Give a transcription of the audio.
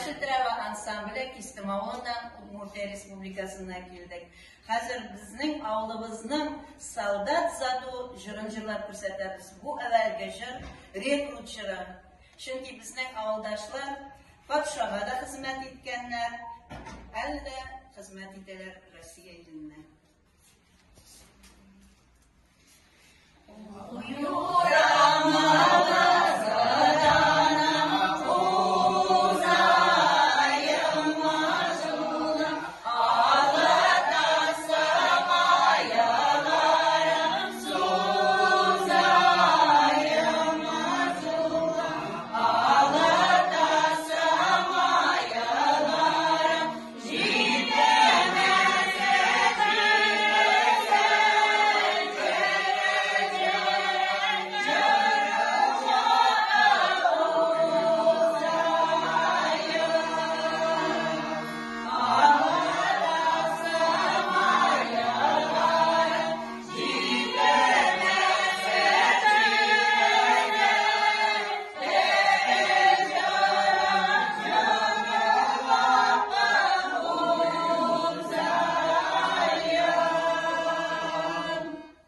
Яшел трава ансамбле Кистем авылыннан, Удмуртия Республикасыннан килдек. Хәзер безнең авылыбызның Солдат заду җырын җырлап күрсәтәбез. Бу әвәлге җыр, рекрут җыры. Чөнки безнең авылдашлар патшага да хезмәт иткәннәр, әле дә хезмәт итәләр Россия иленә. Юра!